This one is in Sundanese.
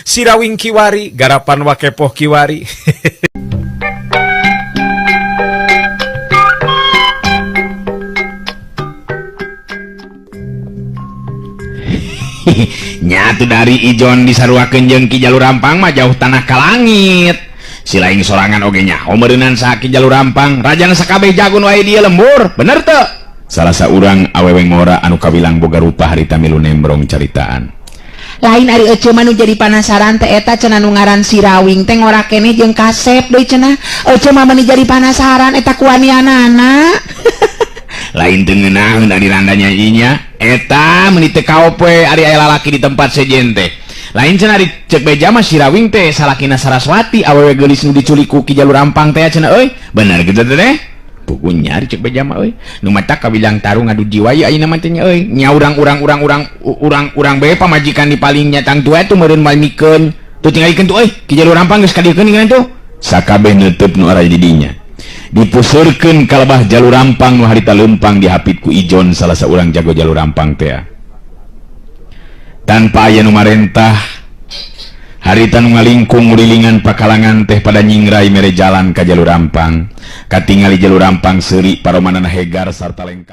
Sirawing kiwari, garapan Wakepoh kiwari. Nyatu dari Ijon disaruakeun jeung Ki Jalur Rampang mah jauh tanah ka langit. Silaing sorangan oge nyaho meureunan saha Ki Jalur Rampang, rajana sakabeh jago nu aya di lembur, bener teu? Salah saurang awewe ngora anu kawilang boga rupa harita milu nembrong caritaan. Lain ari ece mah nu jadi panasaran teh eta cenah nu ngaran Sirawing teh ngora keneh jeung kasep deui cenah. Ece mah meuni jadi panasaran eta kuanianana. Lain teu ngeunaheun ari randa nyanyinya eta meuni teu kaop we ari aya lalaki di tempat sejen teh. Lain cenah ari ceuk beja mah Sirawing teh salakina Saraswati awewe geulis nu diculik ku Ki Jalur Rampang teh cenah euy. Bener kitu teh teh? Pugunya ari ceuk beja mah euy. Nu matak kawilang tarung ngadu jiwa ieu ayeuna mah teh nya euy. Nya urang-urang urang-urang urang-urang bae pamajikan di paling nya tangtu atuh meureun malmikeun. Tuh tingalikeun tuh euy, Ki Jalur Rampang geus kadieukeun ningalan tuh. Sakabeh neuteub nu araya di dinya. Dipusurkeun ka lebah Jalur Rampang nu harita leumpang dihapit ku Ijon salah saurang jago Jalur Rampang teh. Tanpa aya nu marentah harita nu ngalingkung ngurilingan pakalangan teh pada nyingrai mere jalan ka Jalur Rampang. Katingali Jalur Rampang seuri paromanana hegar sarta lengkah.